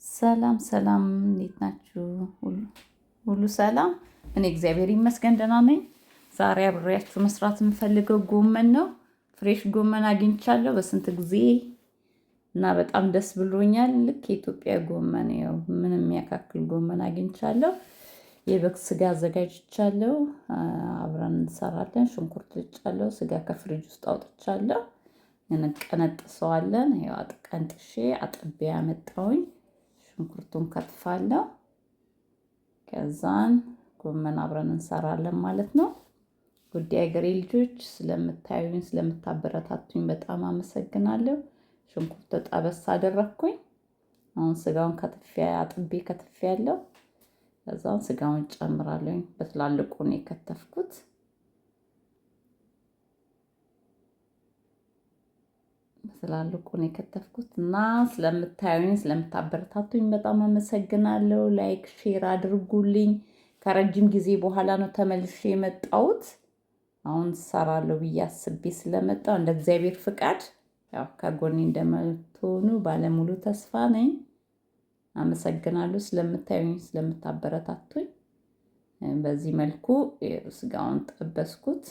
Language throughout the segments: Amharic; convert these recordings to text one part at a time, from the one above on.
ሰላም ሰላም፣ እንዴት ናችሁ? ሁሉ ሰላም? እኔ እግዚአብሔር ይመስገን ደህና ነኝ። ዛሬ አብሬያችሁ መስራት የምፈልገው ጎመን ነው። Fresh ጎመን አግኝቻለሁ በስንት ጊዜ እና በጣም ደስ ብሎኛል። ልክ የኢትዮጵያ ጎመን ያው ምንም የሚያካክል ጎመን አግኝቻለሁ። የበግ ስጋ አዘጋጅቻለሁ። አብረን እንሰራለን። ሽንኩርት ልጫለሁ። ስጋ ከፍሪጅ ውስጥ አውጥቻለሁ። እንቀነጥሰዋለን። ያው ቀንጥሼ አጥቤ ያመጣውኝ ሽንኩርቱን ከትፋለሁ። ከዛን ጎመን አብረን እንሰራለን ማለት ነው። ውድ የሀገሬ ልጆች ስለምታዩኝ ስለምታበረታቱኝ በጣም አመሰግናለሁ። ሽንኩርት ጠበስ አደረግኩኝ። አሁን ስጋውን ከትፌ አጥቤ ከትፌ ያለው ከዛን ስጋውን ጨምራለሁ። በትላልቁ ነው የከተፍኩት። በትላልቁ ነው የከተፍኩት እና ስለምታዩኝ ስለምታበረታቱኝ በጣም አመሰግናለሁ። Like share አድርጉልኝ። ከረጅም ጊዜ በኋላ ነው ተመልሼ የመጣሁት። አሁን እሰራለሁ ብዬ አስቤ ስለመጣሁ እንደ እግዚአብሔር ፍቃድ ያው ከጎኔ እንደምትሆኑ ባለሙሉ ተስፋ ነኝ። አመሰግናለሁ ስለምታዩኝ ስለምታበረታቱኝ። በዚህ መልኩ ስጋውን ጠበስኩት፣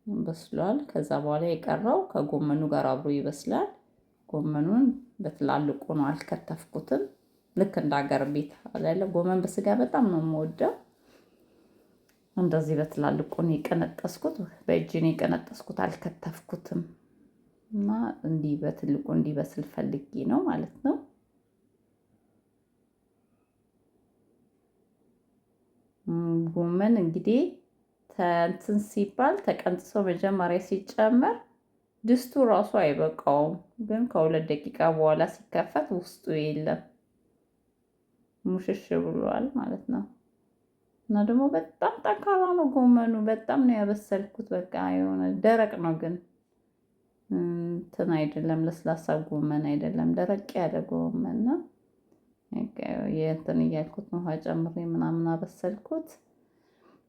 በስሏል። ከዛ በኋላ የቀረው ከጎመኑ ጋር አብሮ ይበስላል። ጎመኑን በትላልቁ ነው አልከተፍኩትም። ልክ እንደ ሀገር ቤት አለ ጎመን በስጋ በጣም ነው የምወደው። እንደዚህ በትላልቁ ነው የቀነጠስኩት፣ በእጅ ነው የቀነጠስኩት፣ አልከተፍኩትም። እና እንዲህ በትልቁ እንዲበስል ፈልጌ ነው ማለት ነው። ጎመን እንግዲህ እንትን ሲባል ተቀንጥሶ መጀመሪያ ሲጨመር ድስቱ ራሱ አይበቃውም፣ ግን ከ2 ደቂቃ በኋላ ሲከፈት ውስጡ የለም ሙሽሽ ብሏል ማለት ነው። እና ደግሞ በጣም ጠንካራ ነው ጎመኑ። በጣም ነው ያበሰልኩት። በቃ የሆነ ደረቅ ነው ግን እንትን አይደለም፣ ለስላሳ ጎመን አይደለም፣ ደረቅ ያለ ጎመን ነው። የእንትን እያልኩት ውሃ ጨምሬ ምናምን አበሰልኩት።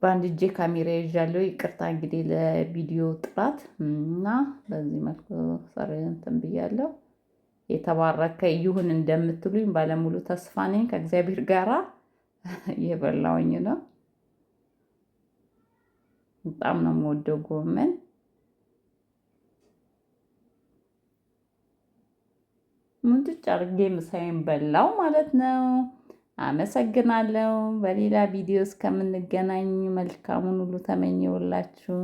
በአንድ እጄ ካሜራ ይዣለሁ። ይቅርታ እንግዲህ ለቪዲዮ ጥራት እና በዚህ መልኩ ሰሪ እንትን ብያለሁ። የተባረከ ይሁን እንደምትሉኝ ባለሙሉ ተስፋ ነኝ። ከእግዚአብሔር ጋራ እየበላሁኝ ነው። በጣም ነው የምወደው ጎመን። ሙንጭጭ አድርጌ ምሳዬን በላው ማለት ነው። አመሰግናለሁ። በሌላ ቪዲዮ እስከምንገናኝ መልካሙን ሁሉ ተመኘውላችሁ።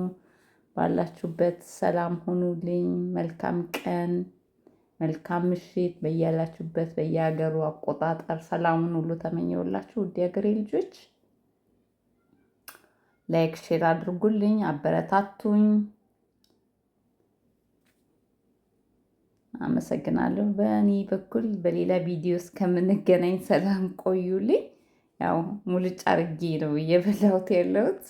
ባላችሁበት ሰላም ሁኑልኝ። መልካም ቀን፣ መልካም ምሽት። በያላችሁበት በየሀገሩ አቆጣጠር ሰላሙን ሁሉ ተመኘውላችሁ። ውድ የሀገሬ ልጆች like፣ share አድርጉልኝ፣ አበረታቱኝ። አመሰግናለሁ። በእኔ በኩል በሌላ ቪዲዮ እስከምንገናኝ ሰላም ቆዩልኝ። ያው ሙልጭ አርጌ ነው እየበላሁት ያለሁት።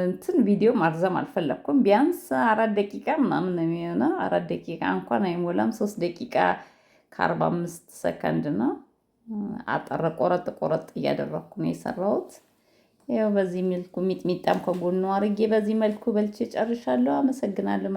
እንትን ቪዲዮ ማርዘም አልፈለግኩም። ቢያንስ 4 ደቂቃ ምናምን ነው የሚሆነው። 4 ደቂቃ እንኳን አይሞላም። 3 ደቂቃ ከ45 ሰከንድ ነው። አጠረ ቆረጥ ቆረጥ እያደረግኩ ነው የሰራሁት። ያው በዚህ መልኩ ሚጥሚጣም ከጎኑ አርጌ በዚህ መልኩ በልቼ ጨርሻለሁ። አመሰግናለሁ።